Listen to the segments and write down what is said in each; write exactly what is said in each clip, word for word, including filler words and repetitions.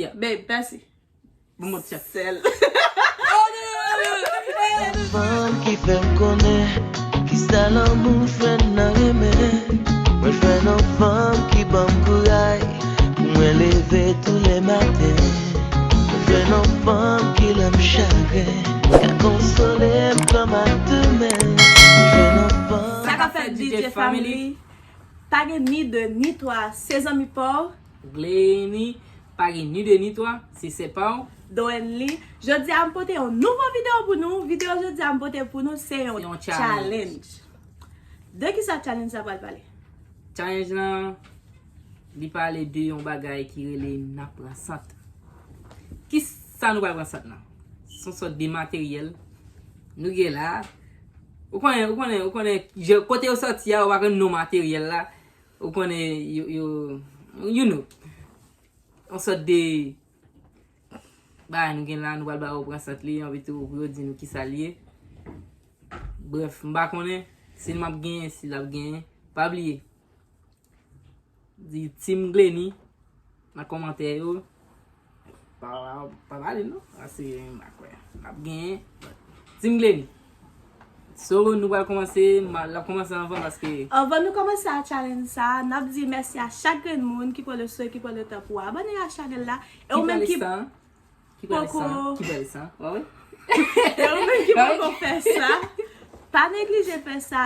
Babe, mèsi. Bon, mwen chat. Sèl. Fanm ki fè m konnen kisa lanmou frè n nan renmen. Mwen fè nan fanm ki ban m kouray pou mwen leve tou le maten. Mwen fè nan fanm ki lè m chagren ka konsole m kòm ak de men. Mwen fè nan fanm. Sa k ap fèt D J family? Pa gen ni de ni twa, se zanmi pa w. Gleni, pa gen ni de ni twa, se sè pa w. Doenly. Jodi a m pote yon nouvo videyo pou nou. Videyo jodi a m pote pou nou se yon Se yon challenge. challenge. De ki sa challenge sa pral pale? Challenge lan, li pale de yon bagay ki rele n ap pran sant. Ki sa nou pral pran sant lan? Se yon sòt de materyèl. Nou gen la. Ou konnen, ou konnen, ou konnen, je- kote yo sòti a, ou pa konn non materyèl la. Ou konnen, yo, yo, you know. Yon sòt de bagay nou gen la, nou pral ba yo pran sant li, anvi tou pou yo di nou kisa l ye. Brèf, m pa konnen si m ap genyen, si l ap genyen. Pa bliye, di Team Gleni nan kòmantè yo. Pa, pa, pa pale non, paske m pa kwè n ap genyen. Team Gleni. So, nou pral kòmanse, ma- l ap kòmanse anvan paske Anvan nou kòmanse a challenge sa, n ap di mèsi a chak grenn moun ki pran le swen, ki pran le tan pou abòne a chanèl la. E ou menm ki Ki pale sa? poko- Ki pale sa? Wa wè? E ou menm ki poko fè sa, pa neglije fè sa.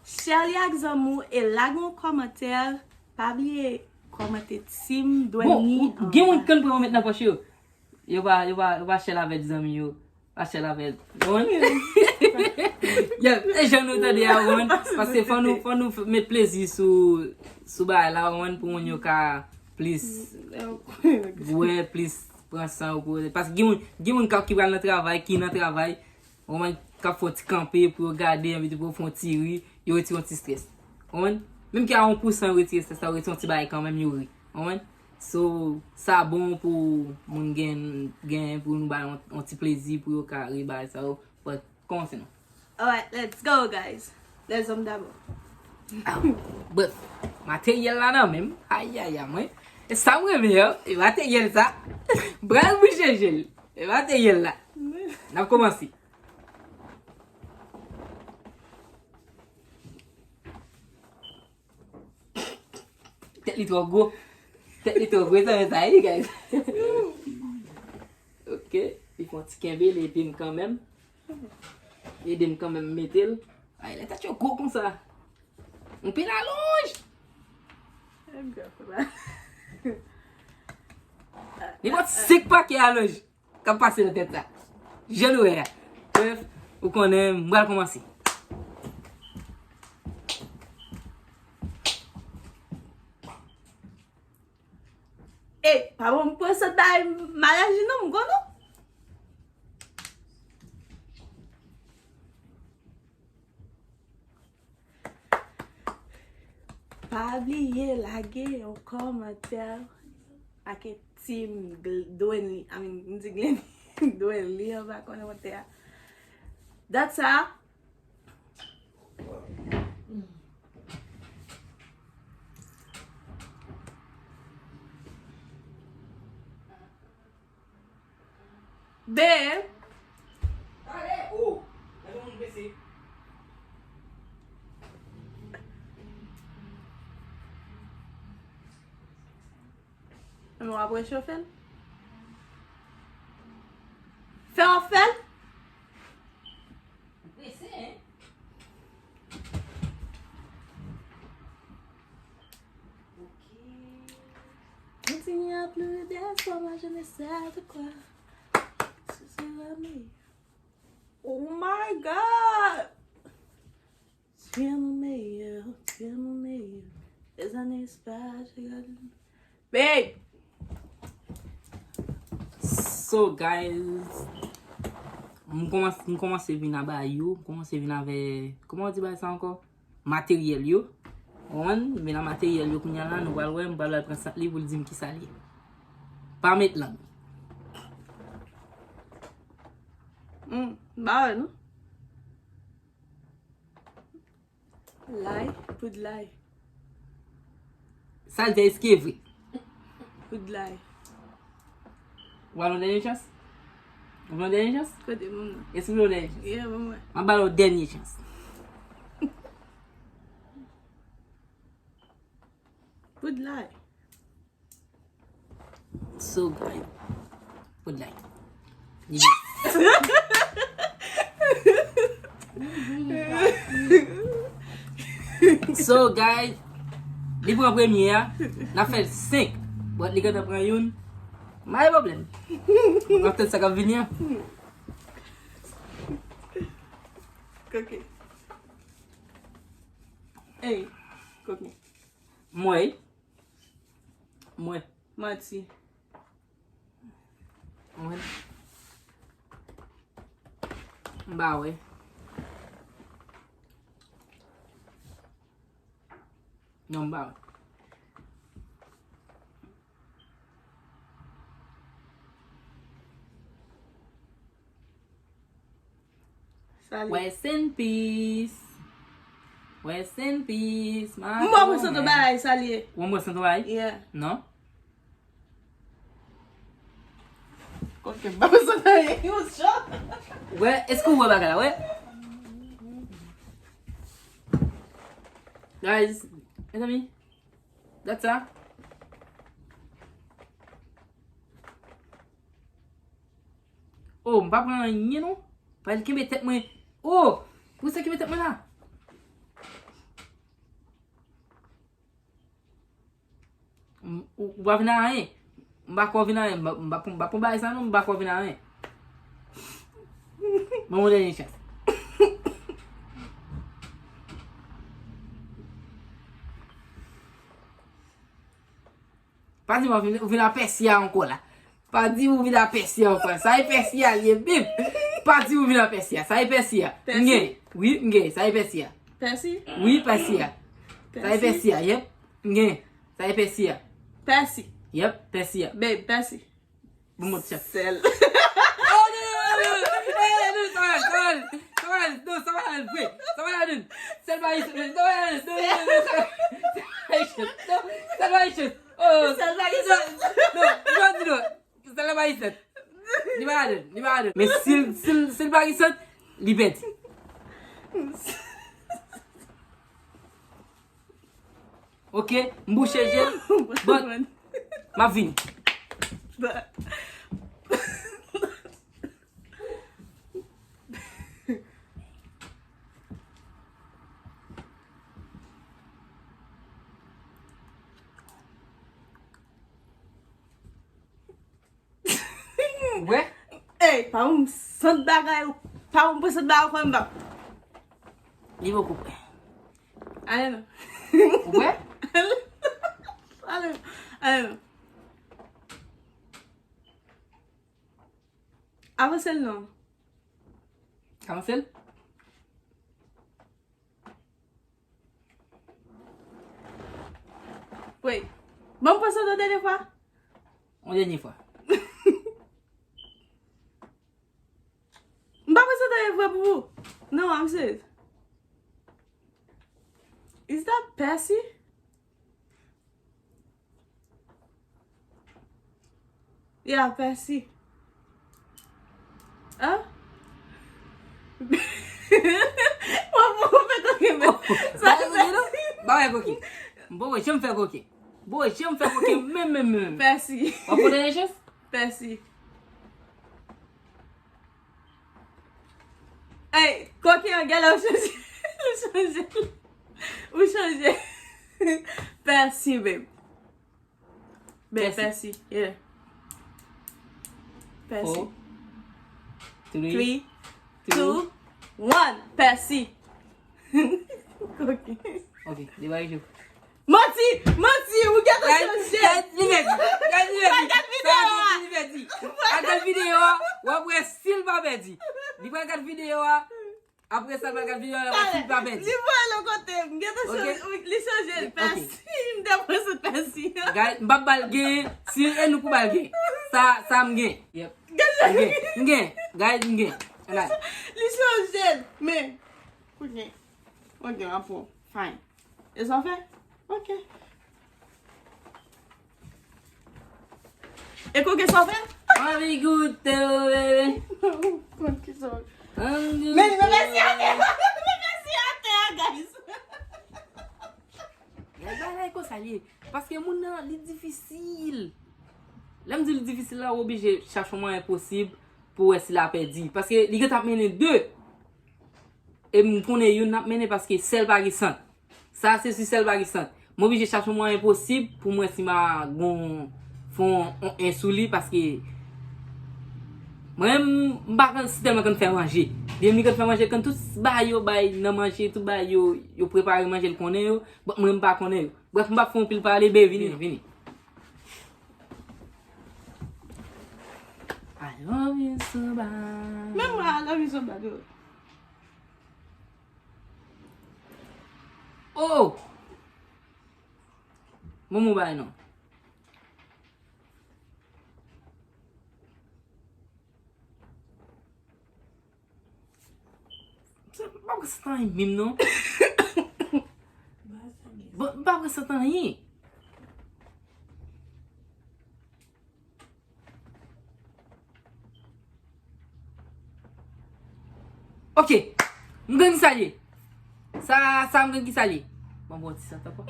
Share li ak zanmi w e lage yon kòmantè. Pa bliye kòmante Team Bon, Doenly. ou- gen moun ki konn pran yo met nan pòch yo. Yo pa, yo pa, yo pa share avèk zanmi yo. Pa share avèk. Ou konprann? Yeah, e jan nou tande a, ou konprann? Paske fò nou, fò nou f- met plezi sou, sou bagay la, ou konprann, pou moun yo ka plis bwè, plis pran san yo pou. Paske gen moun, gen moun k ap ki pral nan travay, ki nan travay, ou konprann, k ap fè yon ti kanpe pou yo gade, anvi tou pou yo fè yon ti ri, yo retire yon ti strès. Ou konprann? Menm ke a yon pousan yo retire strès la, yo retire yon ti bagay kanmenm, yo ri. Ou konprann? So, sa bon pou moun gen, gen pou nou ba yon, yon ti plezi pou yo ka ri bagay sa yo. But, kòmanse non. Alright, let's go, guys. Les hommes d'abord. But, materyèl la nan men m. Ayaya, mwen. E sa m renmen an, e materyèl sa. Bral bouche je l. E materyèl la. N ap kòmanse. Tèt li twò gwo. Tèt li twò gwo, sa, sa, guys. Ok, li fè yon ti kenbe, li ede m kanmenm. Li ede m kanmenm mete l. Ay, lè tèt yo gwo konsa. Yon pil alonj. Li pot senk pakè alonj k ap pase nan tèt la. Jan nou wè a. Brèf, ou konnen, m pral kòmanse. Ey, pa bon m pran sòt bay maryaj li non, m gwo non. Pa bliye lage yon kòmantè ak Team Gl- Doenly, I mean, m di Glenny, Doenly anba kòmantè a. Dat sa. Babe. Pale! Oh! Gade moun blese. Men w ap rechofe l? Fè w ap fè l? Blese, hein? Continue à plus d'espoir, moi je ne sais de quoi. Ce sera meilleur. Oh my God! Tu es mon meilleur, tu es mon meilleur. Les années se passent, je regarde. Babe! So, guys, m kòmanse, m kòmanse vin a bagay yo, m kòmanse vin avè, kòman yo di bagay sa ankò? Materyèl yo. Ou konprann? M vin a materyèl yo kounye a la, nou pral wè, m pral al pran sant li pou l di m kisa l ye. Pa met lang. Hmm, ba wè non. Lay, poud lay. Sa l di a, èske vre? Poud lay. Ou ba l yon dènye chans? Ou vle yon dènye chans? Kote moun nan? Èske ou vle yon dènye chans? Yeah, ban mwen. M ap ba l yon dènye chans. Poudlay. So good. Poudlay. So, guys, li pran premye a, n ap fè l senk. But li gentan pran youn. Ma gen pwoblèm. M ap tann sa k ap vini an. Koke. Ey, koke. Mwen. Mwen. Manti. Mwen. M pa wè. Non, m pa wè. Salye. Rest in peace. Rest in peace. M pa prezante w bagay, Salye. Ou prezante w bagay? Yeah. Non. Ok, m pa prezante w bagay. Ou sure? Wè, èske ou wè bagay la, wè? Guys, mezanmi, gad sa. Oh, m pa pran anyen non. Fòk kenbe tèt mwen. Oh, pou sa kenbe tèt mwen la. M- Ou ou pa vin a anyen. M pa kwè w vin a anyen. M pa- m pa- m pa pran bagay sa non, m pa kwè w vin a anyen. Ban mwen dènye chans. Pa di m ou vin, ou vin a pèsi a ankò la. Pa di m ou vin a pèsi a ankò. Sa e pèsi a li ye, bib. Pa di m ou vin a pèsi a. Sa e pèsi a. M gen. Wi, m gen. Sa e pèsi a. Pèsi? Wi, pèsi a. Sa e pèsi a, yep. M gen. Sa e pèsi a. Pèsi. Yep, pèsi a. Babe, pèsi. Bon, mwen chèf. Sèl. Oh, non, non, non, non. Eh, non, sa va, sa va, sa va, non, sa va, vre. Sa va, non. Sèl pa isit, non, sa va, non, non, non, non, sa va, isit, non, sèl pa isit. Oh, sèl pa isit. Non, non, non, non. Sèl la pa isit. Li pa ladan, li pa ladan. Men si l, si l, si l pa isit, li pèdi. Ok, m bouche je l, but m ap vini. Ou wè? Ey, pa ou m sant bagay, pa ou m pran sant bagay kòm bab. Li poko prè. Ale non. Ou wè? Ale, ale non. Avanse l non. Avanse l? Wait. Ban m pran sa yon dènye fwa. Yon dènye fwa. M pa pran sa yon dènye fwa pou ou. No, I'm serious. Is that Pèsi? Yeah, Pèsi. Hein? Mwen pou fè koke men. Sa se Pèsi. Ba wè koke. Bon, wè, janm fè koke. Bon, janm fè koke menm, menm, menm. Pèsi. W ap pran dènye chans? Pèsi. Ey, koke an gèlè ou chanje. Ou chanje. Ou chanje. Pèsi, babe. Ben, Pèsi. Pèsi, yeah. Pèsi. Four, three, three, two, two, one. Pèsi. Ok. Ok, debay jou. Manti! Manti! Ou gentan chanje! Guys, li pèdi. Guys, li pèdi. Pral gad videyo a! Sa vle di li pèdi. Pral gad videyo a, w ap wè si l pa pèdi. Li pral gad videyo a. Apre sa, l pral gad videyo a, l ap wè si l pa pèdi. Li voye l yon kote, m gentan chanje, li chanje l, Pèsi, m te panse Pèsi. Guys, m p ap ba l gen, si e nou pou ba l gen. Sa, sa m gen. Yep. M gen, m gen. Guys, m gen. Li chanje l, men. Ok. Ok, m ap pran. Fine. E sa w fè? Ok. E koke sa w fè? Anvi goute w, bebe. Kont ki sa? Anvi goute w. Men, men, men, men, men, men, men, men, men, guys. Gade bagay konsa l ye. Paske moun nan, li difisil. Lè m di li difisil la, ou oblije chache yon mwayen posib pou wè si l ap pèdi. Paske li gentan ap mennen de. E m konnen youn n ap mennen paske sèl pa gen sant. Sa se si sèl pa gen sant. M oblije chache yon mwayen posib pou m wè si m a gon fè yon en sou li paske mwen m pa konn si tèlman konn fè manje. Byen li konn fè manje, konn tout bagay yo bay nan manje, tout bagay yo, yo prepare manje l konnen yo. Bon, mwen m pa konnen yo. Brèf, m p ap fè yon pil pale, be, vini, vini. I love you so bad. Menm mwen, I love you so bad, yo. Oh! Bon, mwen bay non. M pa pran sant anyen menm non. Bon, m pa pran sant anyen. Ok. M gen ki sa l ye. Sa, sa m gen ki sa l ye. Bon, bon, ti sant ankò.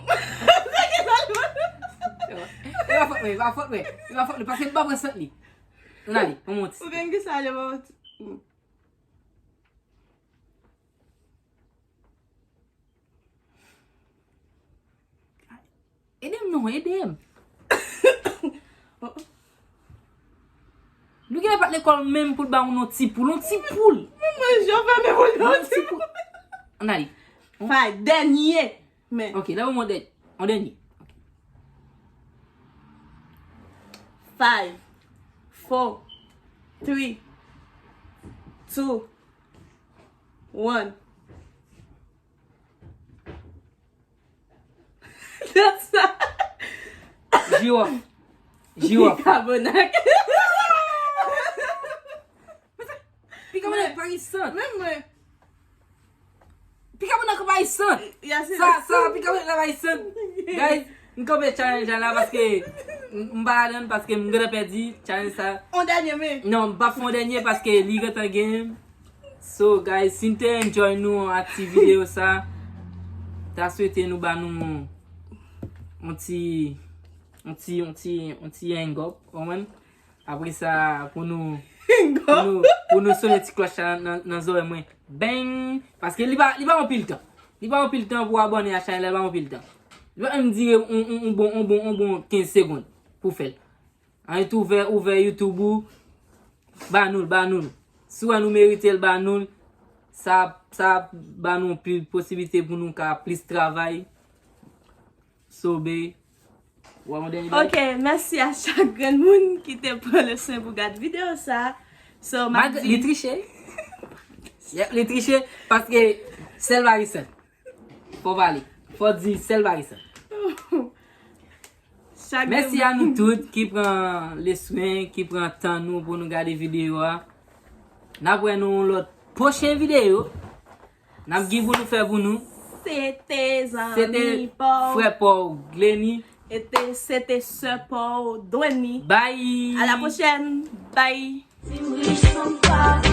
E pa fòt mwen, e pa fòt mwen. E pa fòt mwen, paske m pa pran sant li. Ann ale, bon, bon, ti. Ou gen ki sa l ye, bon, ti. Ede m non, ede m. Nou genlè pa t lekòl menm pou l ba moun yon ti poul, yon ti poul. Mwen, mwen, jan fèmen pou l yon ti poul. Ann ale. Fay, dènye. Men. Ok, lè w mande, yon dènye. Ok. Five, four, three, two, one. That's that. Jiwòf. Jiwòf. Bikabonak. Bikabonak pa gen sant. Menm mwen. Bikabonak pa gen sant. Sa, sa, bikabonak pa gen sant. Guys, m kanpe challenge la paske m, m pa ladan paske m gentan pèdi challenge sa. On dènye men. Non, m pa fè on dènye paske li gentan gen. So, guys, si n te enjoy nou ak ti videyo sa, ta swete nou ba nou on ti, on ti, on ti, on ti hang up, ou konprann? Apre sa, pou nou, pou nou, pou nou sonnen ti klòch la nan, nan zòrèy mwen. Bang! Paske li pa, li pa yon pil tan. Li pa yon pil tan pou abòne a chanèl la, li pa yon pil tan. Li pa menm dire on, on, on bon, on bon, on bon kenz segonn pou fè l. Ann ouvè, ouvè YouTube ou, ba nou l, ba nou l. Si w wè nou merite l, ba nou l. Sa, sa ap ba nou plis posiblite pou nou ka plis travay. So, be, w ap yon dènye bagay? Ok, mèsi a chak grenn moun ki te pran le swen pou gad videyo sa. So, m ap di li triche. Yep, li triche paske sèl pa gen sant. Fò pale. Fò di sèl pa gen sant. Mèsi a nou tout ki pran le swen, ki pran tan nou pou nou gade videyo a. N ap wè nou yon lòt pwochen videyo. N ap gen pou nou fè pou nou. Se te zanmi pa w. Frè pa w, Glenny. E te, se te sè pa w, Dwenny. Bye. À la prochaine. Bye. Si m rich, fanm pa